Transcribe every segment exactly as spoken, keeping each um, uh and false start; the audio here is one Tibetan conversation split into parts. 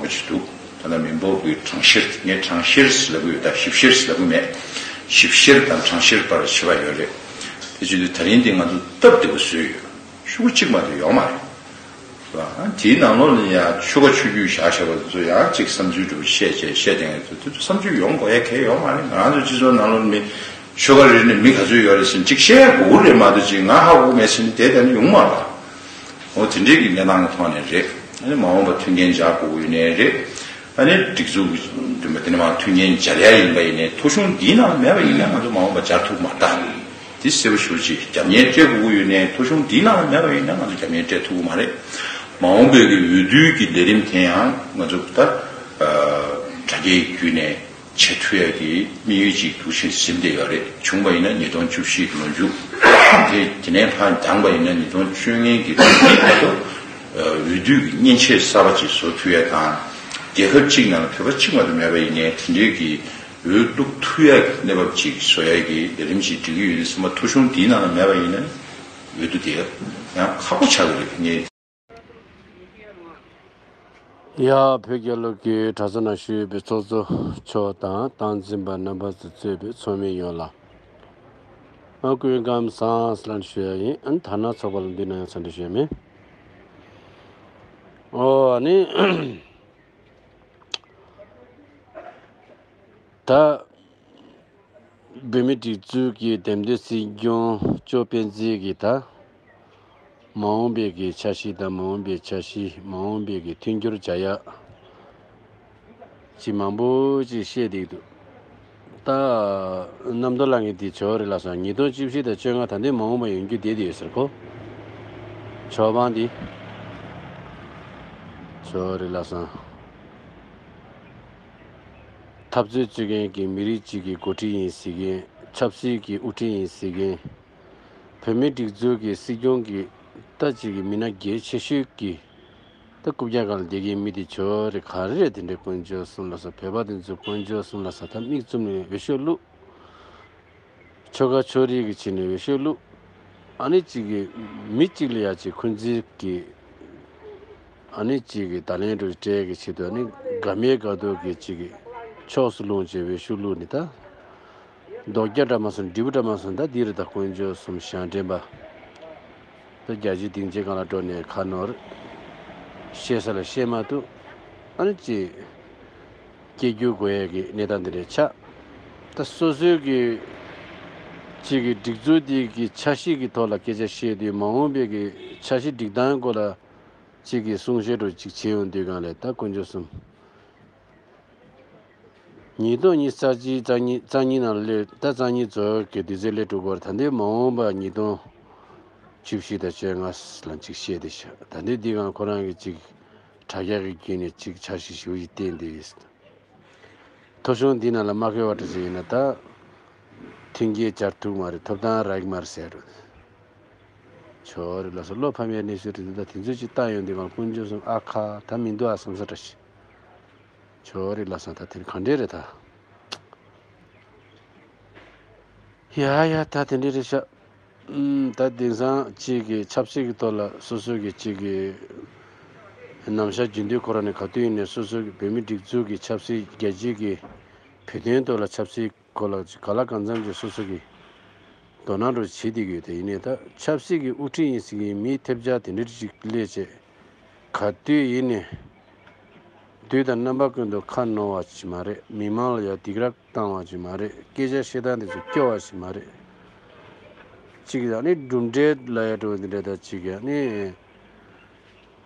ཅིག་འདུག་ད་ལྟ་མི་འབོར་གྱི་གྲངས་བཤེར། ངས་གྲངས་བཤེར་ལབ་ཀྱི་ཡོད། ད་ཞིབ་བཤེར་ལབ་ཀྱི་མེད། ཞིབ་བཤེར་དང་གྲངས་བཤེར་བར་ཁྱད་པར་ཡོད་རེད། དེ་བྱེད་དུས་ད་རིང་འདི་ང་ཚོ་སྟབས་བདེ་པོ་བཟོས་ཡོད། ཤོག་གུ་གཅིག་མ་གཏོགས་ཡོད་མ་རེད། དེའི་ནང་ལོགས་ལ་ཡང་ཆོལ་ཁ་ཆོས་བརྒྱུད་བཞག་བཞག་པ་ཚོ་ཡང་གཅིག་བསམ་ཚུལ་འདྲ་པོ་བཤད་བྱས་བཤད་བསྡད་མཁན་ཚོ་དེ་ཚོ་བསམ་ཚུལ་ཡོང་དགོས་ཡ་གལ་ཡོད་མ་རེད། ང་རང་ཚོ་སྤྱི་ཚོགས་ནང་ལོགས་ལ་མི་ཆོལ་ཁ་རེ་རེ་ནས་མི་ག་ཚོད་ཡོད་རེད་ཟེར་ནས་གཅིག་བཤད་དགོས་ཀྱི་རེད་མ་གཏོགས་གཅིག་ང་ཧ་གོ་མེད་ཟེར་ནས་དེ་ལྟ་ནས་ཡོང་མ་རེད། འོ་དེ་འདྲའི་གི་གནས་སྟངས་ཀྱི་ཐོག་ནས་རེད། ཨ་ནི་མ་འོངས་པ་མཐུན་རྐྱེན་སྦྱར་དགོས་ཀྱི་ཡོད་ནའི་རེད། ཨ་ནི་སྒྲིག་འཛུགས་ཀྱི་འདུན་པ་དེ་ནས་མར་མཐུན་རྐྱེན་སྦྱར་ཡ་ཡིན་པ་ཡིན་ནའི་ཐོ་གཞུང་འདིའི་ནང་ལ་མེད་པ་ཡིན་ན་ང་ཚོ་མ་འོངས་པ་སྦྱར་ཐུབ་མ་རེད། འདི་གསལ་པོ་ཞེ་པོ་ཅིག་རྒྱབ་གཉེར་སྤྲད་དགོས་ཀྱི་ཡོད་ནའི་ཐོ་གཞུང་འདིའི་ནང་ལ་མེད་པ་ཡིན་ན་ང་ཚོ་རྒྱབ་གཉེར་སྤྲད་ཐུབ་ཀྱི་མ་རེད། མ་འོངས་པའི་གི་འོས་བསྡུའི་གི་ལས་རིམ་དེ་ཡང་ང་ཚོ་ད་དྲ་རྒྱའི་བརྒྱུད་ནས་བྱེད་ཐུབ་ཡ་གི་དམིགས་ཡུལ་ཅིག་འདུག་སེ་ཟིན་བསྡད་ཡོད་རེད། བྱུང་བ་ཡིན་ན་ཉིས་སྟོང་བཅུ་བཞི་གི་ལོ་མཇུག་དེ་དེ་ནས་ཕར་འགྱངས་པ་ཡིན་ན་ཉིས་སྟོང་བཅོ་ལྔ་གི་ལོ་འདི་ད་དུང་འོས་བསྡུ་གི་མཉེན་ཆས་གསར་པ་ཅིག་བཟོ་ཐུབ་ཡ་དང་། རྒྱལ་ཁབ་གཅིག་ནང་ལ་བོད་པ་གཅིག་མ་གཏོགས་མེད་པ་ཡིན་ནའི་དེ་འདྲའི་གི་འོས་བླུག་ཐུབ་ཡ་གི་གནས་བབ་ཅིག་བཟོ་ཡ་གི་ལས་རིམ་ཅིག་སྒྲིག་གི་ཡོད་ནི་ཚང་མ་ཐོ་གཞུང་འདིའི་ནང་ལ་མེད་པ་ཡིན་ན་འོས་བསྡུ་དེ་ཡང་ཁག་པོ་ཆགས་ཀྱི་རེད། ངས། ཡ། བོད་རྒྱལ་ལོ་ཀྱི་གྲྭ་ས་ནང་བཞུགས་པའི་ཚོགས་གཙོ་མཆོག་དང་། སྟངས་འཛིན་པ་རྣམ་པ་ཚོས་གཙོས་པའི་ཚོགས་མི་ཡོངས་ལ། ཨ། སྐུ་ཁམས་བཟང་ལ་ཞུ་ཡ་ཡིན། ཨ་ནི་ཐ་ན་ཚོགས་པ་ལ་འདི་ན་ཡང་འཚམས་འདྲི་ཞུ་ཡ་མིན། ཨོ། ཨ་ནི། ད། བོད་མིའི་སྒྲིག་འཛུགས་ཀྱི་འདེམས་ཐོན་སྲིད་སྐྱོང་ཅོ་སྤེན་ཚེ་གིས་ད། མ་འོངས་པའི་གི་འཆར་གཞི་དང་། མ་འོངས་པའི་འཆར་གཞི། མ་འོངས་པའི་གི་མཐུན་འགྱུར་བྱ་ཡ་ཅིག་མང་པོ་ཅིག་བཤད་བསྡད་འདུག་ད་རྣམ་རྟོག་ལངས་མཁན་དེ་ཇོ་བོ་རེད་ལབ་སོང་། ཉིས་སྟོང་བཅུ་བཞི་དང་བཅོ་ལྔ་ད་ལྟའི་མ་འོངས་པ་ཡོང་རྒྱུ་བསྡད་དེ་ཡོད་ཟེར་གོ། ཇོ་བོ་འདི་ཇོ་བོ་རེད་ལབ་སོང་། འཐབ་རྩོད་རྩོད་མཁན་གྱི་མི་རིགས་གཅིག་གི་འགོ་ཁྲིད་ཡིན་ཟེར་མཁན། ཆབ་སྲིད་ཀྱི་དབུ་ཁྲིད་ཡིན་ཟེར་མཁན། བོད་མིའི་སྒྲིག་འཛུགས་ཀྱི་སྲིད་སྐྱོང་གི་ད་ཅིག་གི་མི་སྣ་གལ་ཆེ་ཤོས་ཀྱི་ད་རྐུབ་བཀྱག་སྒང་ལ་བསྡད་མཁན་མི་དེ་ཇོ་བོ་རེད། ག་རེ་རེད། དེ་འདྲའི་དཀོན་མཆོག་གསུམ་ལ་སོགས། བོད་པ་དེ་ཚོ་དཀོན་མཆོག་གསུམ་ལ་སོགས། ད་མིག་བཙུམ་ནས་འོས་ཤོག་བླུགས། ཆོལ་ཁ་ཕྱོགས་རིས་ཀྱི་ཆེད་ནས་འོས་ཤོག་བླུགས། ཨ་ནི་གཅིག་གི་མི་གཅིག་ལ་ཡ་གཅིག་འཁོན་འཛིན་གྱི། ཨ་ནི་གཅིག་གི་བརྡ་ལན་འདྲ་སྤྲད་ཀྱི་ཆེད་དུ། ཨ་ནི་དགའ་མེད་དགའ་སྡུག་གི་གཅིག་གི་ཕྱོགས་སུ་ལྷུང་བྱས་འོས་ཤོག་བླུགས་ནས། ད་རྡོག་རྒྱག་འདྲ་མ་སོང་། འབྲས་བུ་འདྲ་མ་སོང་། ད་འདི་རེད། ད་དཀོན་མཆོག་གསུམ་ཞལ་འདྲེན་པ། ད་རྒྱལ་སྤྱིའི་སྡིངས་ཆའི་སྒང་ལ་འགྲོ་ནས་ཁ་ནོར། བཤད་ས་ལ་བཤད་མ་ཐུབ། ཨ་ནི་གཅིག་སྐད་སྒྱུར་དགོས་ཡས་ཀྱི་གནས་སྟངས་འདི་འདྲ་ཆགས། ད་སོ་སོའི་གི་གཅིག་གི་སྒྲིག་འཛུགས་འདི་གི་འཆར་གཞི་གི་ཐོག་ལ་སྐད་ཆ་བཤད་དུས། མ་འོངས་པའི་གི་འཆར་གཞི་སྒྲིག་སྟངས་སྐོར་ལ་གཅིག་གི་གསུང་བཤད་འདྲ་གཅིག་བྱེད་ཡོང་དུས་སྒང་ལ། ད་དཀོན་མཆོག་གསུམ། ཉིས་སྟོང་ཉི་ཤུ་རྩ་གཅིག་རྩ་གཉིས། རྩ་གཉིས་ནང་སླེབས། ད་རྩ་གཉིས་རྫོགས་ཀྱི་དུས་ཚོད་སླེབས་འགྲོ་གི་ཡོད་རེད། ད་ལྟའི་མ་འོངས་པ་ཉིས་སྟོང་བཅུ་བཞི་དང་བཅོ་ལྔ་ལ་གཅིག་བཤད་བསྡད་ཤག་ད་ལྟའི་འདི་སྒང་ཁོ་རང་གིས་གཅིག་དྲ་རྒྱ་གི་བརྒྱུད་ནས་གཅིག་འཆར་གཞི་ཞེ་པོ་ཞིག་བཏིང་བསྡད་ཡོད། ཐོ་གཞུང་འདི་ནང་ལ་མ་བཀོད་པ་འདྲ་ཞིག་ཡིན་ན། ད་མཐུན་རྐྱེན་སྦྱར་ཐུབ་མ་རེད། ཐོབ་ཐང་རག་གི་མ་རེད་ཟེར་འགྲོ། ཇོ་བོ་རེད་ལབ་སོང་། བློ་ཕམ་པའི་གནས་ཚུལ་རེད་འདུག་ད་དེ་ཚོ་ཅིག་བཏང་ཡོང་དུས་སྒང་དཀོན་མཆོག་གསུམ། ཨ་ཁ། ད་མི་འདུག་ཨ་བསམ་ས་འདྲ་ཞིག་ཇོ་བོ་རེད་ལབ་སོང་། ད་དེ་ག་འདྲས་རེད་ད། ཡ་ཡ། ད་དེ་འདྲས་རེད་ཤག་ཨུམ། ད་དེང་སང་གཅིག་གི་ཆབ་སྲིད་ཀྱི་ཐོག་ལ་སོ་སོ་གི་གཅིག་གི་ནམ་ཞག་རྒྱུན་དུ་ཁོ་རང་ནས་ག་དུས་ཡིན་ནའི་སོ་སོ་གི་བོད་མི་སྒྲིག་འཛུགས་ཀྱི་ཆབ་སྲིད། རྒྱལ་སྤྱིའི་གི་བོད་དོན་ཐོག་ལ་ཆབ་སྲིད་སྐོར་ལ་ག་ལ་གང་འཚམ་གྱི་སོ་སོ་གི་དོ་སྣང་འདྲ་བྱེད་བསྡད་ཀྱི་ཡོད། དེ་ཡིན་ནའི་ད་ཆབ་སྲིད་ཀྱི་དབུ་ཁྲིད་ཡིན་ཟེར་མཁན་མི་ཐེབས་ཆག་དེ་འདྲ་ཅིག་སླེབས་བྱས། ག་དུས་ཡིན་ནའི་དུས་དང་རྣམ་པ་ཀུན་ཏུ་ཁ་ནོར་བ་ཞིག་མ་རེད། མི་མང་ལ་ཡང་སྡིགས་ར་བཏང་བ་ཞིག་མ་རེད། སྐད་ཆ་བཤད་སྟངས་དེ་ཚོ་སྐྱོ་བ་ཞིག་མ་རེད། གཅིག་གིས་ཨ་ནི་གྲུབ་འབྲས་ལབ་ཡ་འདྲ་བོ་འདི་འདྲ། ད་གཅིག་གིས་ཨ་ནི།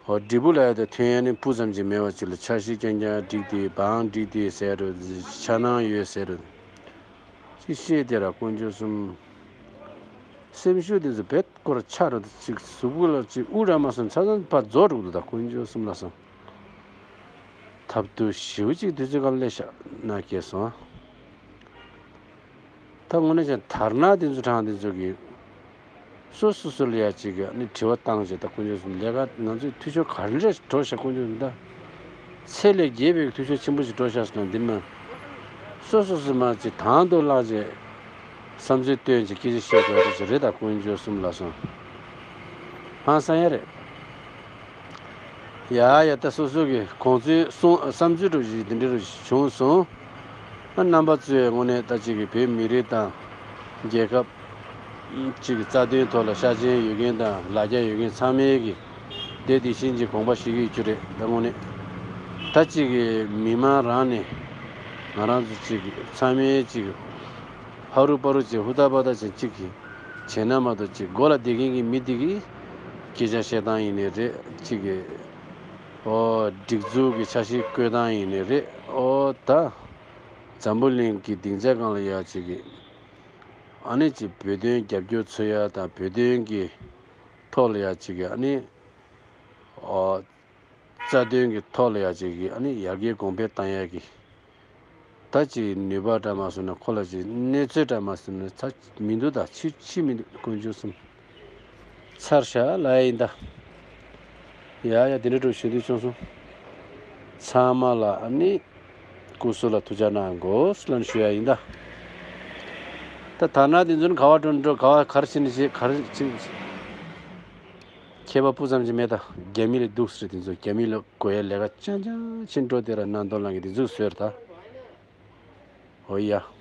ཨོ། འབྲས་བུ་ལབ་ཡ་དེ་ཐོན་ཡ་ནི་སྤུ་ཙམ་ཅིག་མེད་པ་ཅིག་ལ། འཆར་གཞི་རྐྱང་རྐྱང་བསྒྲིགས་ཏེ། བང་བསྒྲིགས་ཏེ་ཟེར་རོ། འཆར་སྣང་ཡོད་ཟེར་རོ། ཅིག་བཤད་དེ་ར་དཀོན་མཆོག་གསུམ། སེམས་ཤུགས་དེ་ཚོ་བེད་སྐོར་ཆག་རོ། ཅིག་གཟུགས་པོ་ལ་ཅིག་དབུགས་ར་མ་སོང་། ཆ་ཚང་ཕར་རྫོགས་འགྲོ་གི་འདུག་ད་དཀོན་མཆོག་གསུམ་ལ་སོང་། ཐབས་སྡུག་ཞེ་པོ་ཅིག་དུས་ཚོད་སྐབས་སླེབས་ཤག་ན་སྐྱེས་སོང་། ད་དངོས་གནས་བྱས་ན་དར་ནག་དེ་ཚོ་གྲངས་དེ་ཚོ་གིས་སོ་སོ་སོ་ལ་ཡ་གཅིག་གི་ནི་དྲི་བ་བཏང་བྱས། ད་དཀོན་མཆོག་གསུམ། ལས་ཀ་ང་ཚོས་འཐུས་ཤོར་ག་འདྲས་འགྲོ་ཤག་དཀོན་མཆོག་གསུམ། ད་ཚད་ལས་བརྒལ་བའི་འཐུས་ཤོར་ཆེན་པོ་ཞིག་འགྲོ་ཤག་ཟེར་ན་འདི་མ། སོ་སོ་སོ་མ་ཅིག་དང་དུ་བླངས་བྱས། བསམ་ཚུལ་བཏོན་བྱས་སྐད་ཆ་བཤད་དགོས་རེད་ཟེར་རེད། ད་དཀོན་མཆོག་གསུམ་ལ་སོང་། ཧང་སང་ཡ་རེད། ཡ་ཡ། ད་སོ་སོ་གི་གོང་ཚོའི་གསུང་བསམ་ཚུལ་འདྲ་ཞིག་འདི་འདྲ་བྱུང་སོང་། ཨ་རྣམ་པ་ཚོས་དངོས་གནས་ད་ཅིག་གི་བོད་མི་རིགས་དང་རྒྱལ་ཁབ་ཅིག་གི་རྩ་དོན་ཐོག་ལ་ཤ་ཞེན་ཡོད་མཁན་དང་ལ་རྒྱ་ཡོད་མཁན་ཚང་མས་ཀྱི་དེ་དེ་བཞིན་གྱི་དགོངས་པ་བཞེས་ཀྱི་ཡོད་རྒྱུ་རེད། ད་དངོས་གནས་ད་ཅིག་གི་མི་མང་རང་ནས་ང་རང་ཚོ་ཅིག་གི་ཚང་མས་ཅིག་གི་ཧ་རུ་པ་རུ་ཅིག་ཧུ་ཏ་པ་ཏ་ཅིག་ཅིག་གི་བྱས་ན་མ་གཏོགས་ཅིག་མགོ་ལ་བསྡད་མཁན་གྱི་མི་དེ་གི་སྐད་ཆ་བཤད་སྟངས་ཡིན་ནའི་རེད། ཅིག་གི་ཨོ་སྒྲིག་འཛུགས་ཀྱི་འཆར་གཞི་བཀོད་སྟངས་ཡིན་ནའི་རེད། ཨོ་ད་འཛམ་བུ་གླིང་གི་སྡིངས་ཆ་སྒང་ལ་ཡ་ཅིག་གི་ཨ་ནི་ཅིག་བོད་དོན་རྒྱབ་སྐྱོར་འཚོལ་ཡ་དང་བོད་དོན་གྱི་ཐོག་ལ་ཡ་ཅིག་གི་ཨ་ནི་ཨོ་རྩ་དོན་གྱི་ཐོག་ལ་ཡ་ཅིག་གི་ཨ་ནི་ཡར་རྒྱས་གོང་འཕེལ་བཏང་ཡ་གི་ད་ཅིག་ནུས་པ་འདྲ་མ་སོང་ན་ཁོ་ལ་ཅིག་གནས་ཚུལ་འདྲ་མ་སོང་ན་ཚ་མི་འདུག་ད་ཕྱི་ཕྱི་མི་འདུག་དཀོན་མཆོག་གསུམ་ཚར་ཤག་ལ་ཡིན་ད། ཡ་ཡ་དེ་འདྲ་འགྲོ་ཞུ་འདོད་བྱུང་སོང་། ཚང་མ་ལ་ཨ་ནི་སྐུ་གཟུགས་ལ་ཐུགས་ཅག་གནང་དགོས་ལན་ཞུ་ཡ་ཡིན་ད། ད་ད་ན་དེ་ཚོ་ནི་ག་བ་འགྲོ་འགྲོ་ག་བ་གར་ཕྱིན་ནི་ཅི་གར་ཕྱིན་ནི་ཅི། ཁྱད་པར་སྤུ་ཙམ་ཅིག་མེད་ད། རྒྱ་མི་ལ་སྡུག་ཟེར་དེ་ཚོ་རྒྱ་མི་ལ་དགོས་ཡ་ལས་ཀ་ཅང་ཅང་ཕྱིན་འགྲོ་དེ་ར་ནང་དོ་ལང་གི་དེ་ཚོ་ཟེར་ད། ཨོ་ཡ།